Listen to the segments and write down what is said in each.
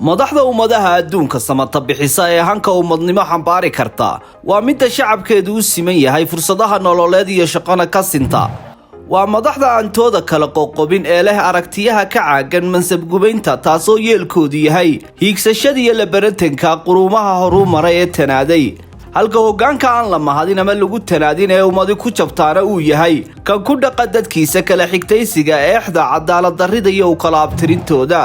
Madaxda ummadaha adduunka samata bixisa ee hanka ummadnimo xambaari karta waa midda shacabkeedu u siman yahay, fursadaha nololeed iyo shaqona ka sinta. Waa madaxda aan tooda kala qoqobin ee leh aragtiyaha ka caagan mansab gubaynta, taasoo yeelkoodu yahay hiigsashada iyo labaratanka quruumaha horuu maray ee tanaaday, halka hoggaanka aan la mahadin ama lagu tanaadin ee ummadi ku jabtaana uu yahay kan ku dhaqa dadkiisa kala xigtaysiga, eexda, cadaalad darrida iyo u kala abtirintooda.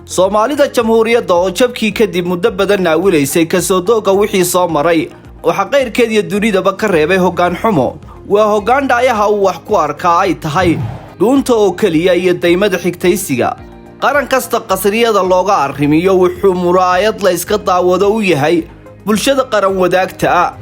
Soomaalida jamhuuriyadda oo jabkii kadib muddo badan naawilaysay kasoo dooga wixii soo maray, waxaa qayrkeed iyo dunidaba ka reebay hoggaan xumo. Waa hoggaan dhaayaha uu wax ku arkaa ay tahay dhuunta oo keliya iyo daymada xigtaysiga. Qaran kasta qasriyada looga arrimiyo wuxuu muraayad la iska daawado u yahay bulshada qaran wadaagta ah.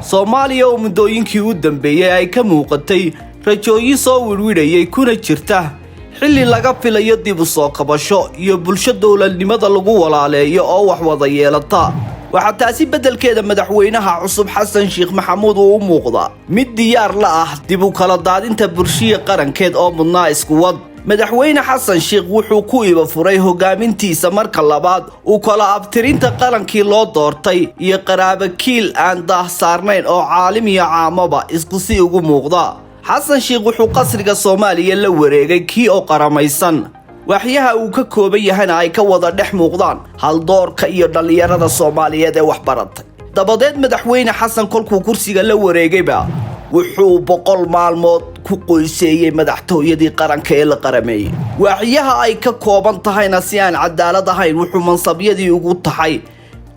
Soomaaliya oo muddooyinkii u dambeeyey ay ka muuqatay rajooyin soo widhwidhayay, kuna jirta xilli laga filayo dib u soo kabasho iyo bulsho dowladnimada lagu walaaleeyo oo wax wada yeelata, waxaa taasi beddelkeeda madaxweynaha cusub Xasan Sheekh Maxamuud uu u muuqdaa mid diyaar la ah dib u kala daadinta bulshiya qarankeed oo mudnaa isku wad. Madaxweyne Xasan Sheekh wuxuu ku iba furay hogaamintiisa marka labaad uu kala abtirinta qarankii loo doortay iyo qaraabo kiil aan daah saarnayn oo caalim iyo caamaba isku si ugu muuqda. Xasan Sheekh wuxuu qasriga Soomaaliya la wareegay kii oo qaramaysan, waaxyaha uu ka kooban yahana ay ka wada dhex muuqdaan haldoorka iyo dhallinyarada Soomaaliyeed ee wax baratay. Dabadeed madaxweyne Xasan kolkuu kursiga la wareegayba wuxuu 100 maalmood ku qoyseeyey madaxtooyadii qaranka ee la qarameeyey, waaxyaha ay ka kooban tahayna si aan cadaalad ahayn wuxuu mansabyadii ugu taxay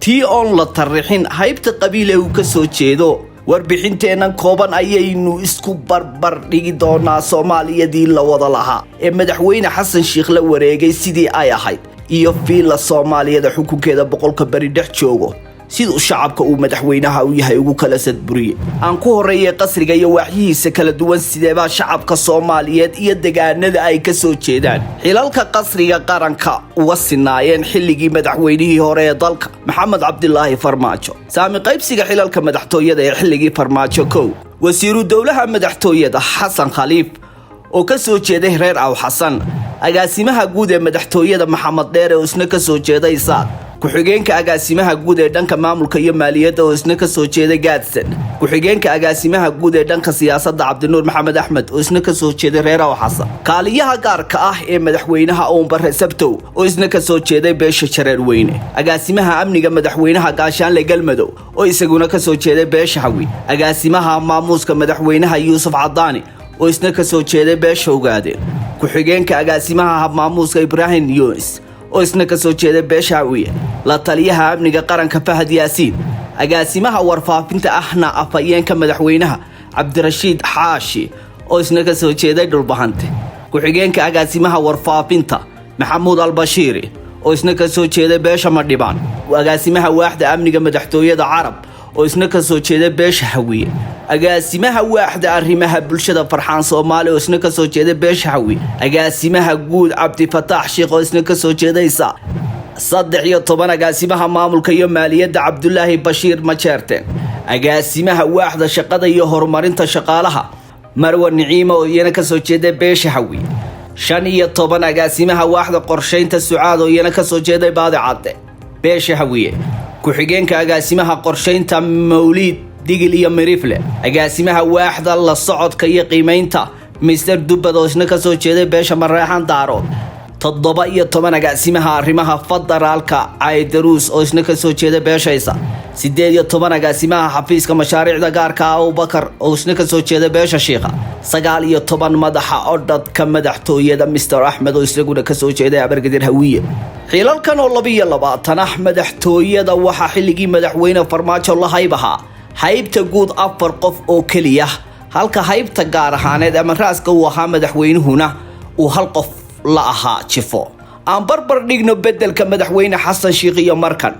tii oon la tarrixin haybta qabiil ee uu ka soo jeedo. Warbixinteennan kooban ayaynu isku barbar dhigi doonaa Soomaaliyadii la wada lahaa ee madaxweyne Xasan Sheikh la wareegay sidii ay ahayd iyo Fiilla Soomaaliyada xukunkeeda 100-ka beri dhex joogo siduu shacabka uu madaxweynaha u yahay ugu kala sadburiyey. Aan ku horreeyay qasriga iyo waaxyihiisa kala duwan. Sideebaa shacabka Soomaaliyeed iyo degaanada ay ka soo jeedaan xilalka qasriga qaranka uga sinaayeen xilligii madaxweynihii hore ee dalka Maxamed Cabdilaahi Farmaajo? Saami qaybsiga xilalka madaxtooyada ee xilligii Farmaajo: kow, wasiiru dowlaha madaxtooyada Xasan Khaliif oo ka soo jeeday reer Aw Xasan, agaasimaha guud ee madaxtooyada Maxamed Dheere oo isna ka soo jeeday Isaaq, ku-xigeenka agaasimaha guud ee dhanka maamulka iyo maaliyadda oo isna ka soo jeeday Gaadsan, ku-xigeenka agaasimaha guud ee dhanka siyaasadda Cabdinuur Maxamed Axmed oo isna ka soo jeeday reer Aw Xasan, kaaliyaha gaarka ah ee madaxweynaha Uumbare Sabtow oo isna ka soo jeeday beesha Jareer Weyne, agaasimaha amniga madaxweynaha Gaashaanle Galmadow oo isaguna ka soo jeeday beesha Hawi, agaasimaha maamuuska madaxweynaha Yuusuf Cadaani oo isna ka soo jeeday beesha Ogaadeen, ku-xigeenka agaasimaha habmaamuuska Ibraahim Yunis oo isna ka soo jeeday beesha Hawiye, la taliyaha amniga qaranka Fahad Yaasiin, agaasimaha warfaafinta ahna afhayeenka madaxweynaha Cabdirashiid Xaashi oo isna ka soo jeeday Dhulbahante, ku-xigeenka agaasimaha warfaafinta Maxamuud Albashiiri oo isna ka soo jeeday beesha Madhibaan, agaasimaha waaxda amniga madaxtooyada Carab oo isna ka soo jeeday beesha Hawiye, agaasimaha waaxda arrimaha bulshada Farxaan Soomaali oo isna ka soo jeeday beesha Hawiye, agaasimaha guud Cabdifataax Sheekh oo isna ka soo jeedaysa. 13, agaasimaha maamulka iyo maaliyadda Cabdulaahi Bashiir Majeerteen, agaasimaha waaxda shaqada iyo horumarinta shaqaalaha Marwa Niciima oo iyana kasoo jeeday beesha Hawiye. 15, agaasimaha waaxda qorshaynta Sucaad oo iyana kasoo jeeday Baadi Cadde, beesha Hawiye, ku-xigeenka agaasimaha qorshaynta Mawliid, Digil iyo Mirifle, agaasimaha waaxda la socodka iyo qiimeynta Mister Dubbad oo isna kasoo jeeday beesha Mareexan Daarood. 17, agaasimaha arrimaha federaalka Caydaruus oo isna kasoo jeeda beeshaysa. 18, agaasimaha xafiiska mashaariicda gaarka ah Abubakar oo isna kasoo jeeda beesha Shiikha. 19, madaxa odhadka madaxtooyada Mister Axmed oo isaguna kasoo jeeday Abargadir Hawiye. Xilalkan oo 22 ah madaxtooyada waxaa xilligii madaxweyne Farmaajo la hayb ahaa haybta guud afar qof oo keliya, halka haybta gaar ahaaneed ama raaska uu ahaa madaxweynuhuna uu hal qof la ahaa jifo. Aan barbar dhigno beddelka madaxweyne Xasan Sheikh iyo markan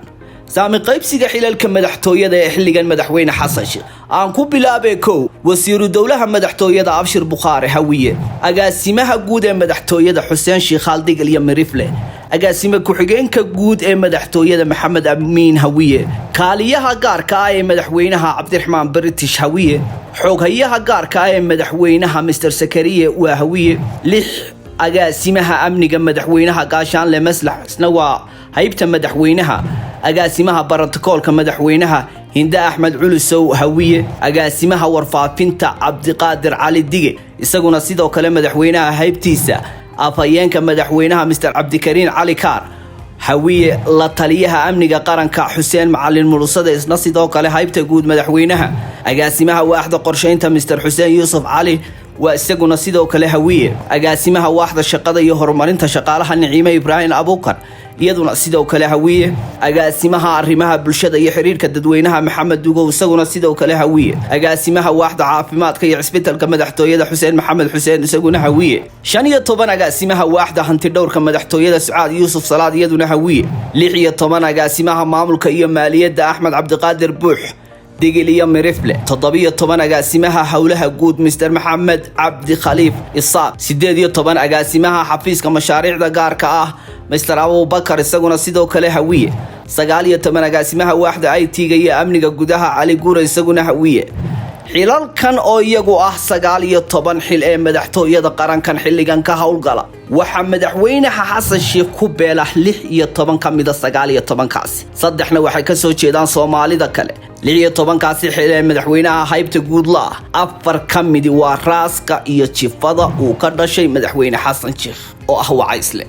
saami qaybsiga xilalka madaxtooyada ee xilligan madaxweyne Xasan Sheikh. Aan ku bilaabee: kow, wasiiru dowlaha madaxtooyada Abshir Bukhaare, Hawiye, agaasimaha guud ee madaxtooyada Xuseen Sheikh Haldigil iyo Mirifle, agaasime ku-xigeenka guud ee madaxtooyada Maxamed Amiin, Hawiye, kaaliyaha gaarka ah ee madaxweynaha Cabdiraxmaan British, Hawiye, xooghayaha gaarka ah ee madaxweynaha Mister Sakariye waa Hawiye. Lix, agaasimaha amniga madaxweynaha Gaashaanle Maslax isna waa Haybta madaxweynaha: agaasimaha barotokoolka madaxweynaha Hinde Axmed Culusow, Hawiye. Agaasimaha warfaafinta Cabdiqaadir Cali Dige, isaguna sidoo kale madaxweynaha haybtiisa. Afhayeenka madaxweynaha Mister Cabdikariin Cali Kaar, Hawiye. La taliyaha amniga qaranka Xuseen Macalin Mulusada, isna sidoo kale haybta guud madaxweynaha. Agaasimaha waaxda qorsheynta Mister Xuseen Yuusuf Cali, waa isaguna sidoo kale Hawiye. Agaasimaha waaxda shaqada iyo horumarinta shaqaalaha Niciime Ibraahim Abuukar, iyaduna sidoo kale Hawiye. Agaasimaha arrimaha bulshada iyo xiriirka dadweynaha Maxamed Dugow, isaguna sidoo kale Hawiye. Agaasimaha waaxda caafimaadka iyo cisbitalka madaxtooyada Xuseen Maxamed Xuseen, isaguna Hawiye. 15, agaasimaha waaxda hantidhowrka madaxtooyada Sucaad Yuusuf Salaad, iyaduna Hawiye. 16, agaasimaha maamulka iyo maaliyadda Axmed Cabdiqaadir Buux, Digil iyo Mirifle. 17, agaasimaha howlaha guud Mister Maxamed Cabdi Khaliif Isaaq. 18, agaasimaha xafiiska mashaariicda gaarka ah Mister Abubakar, isaguna sidoo kale Hawiye. 19, agaasimaha waaxda IT-ga iyo amniga gudaha Cali Guura, isaguna Hawiye. Xilalkan oo iyagu ah 19 xil ee madaxtooyada qarankan xilligan ka howlgala, waxaa madaxweynaha Xasan Sheikh ku beela 16 ka mida 19-kaasi. Saddexna waxay kasoo jeedaan Soomaalida kale. 16-kaasi xil ee madaxweynaha haybta guudla ah, afar ka midi waa raaska iyo jifada uu ka dhashay madaxweyne Xasan Sheikh oo ah Wacaysle.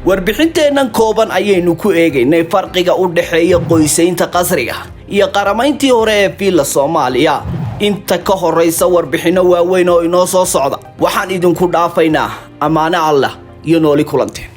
Warbixinteennan kooban ayaynu ku eegaynay farqiga u dhexeeya qoysaynta qasriga iyo qaramayntii hore ee Villa Soomaaliya. Inta ka horaysa warbixinno waaweyn oo inoo soo socda, waxaan idinku dhaafaynaa ammaano Allah iyo nooli kulanteen.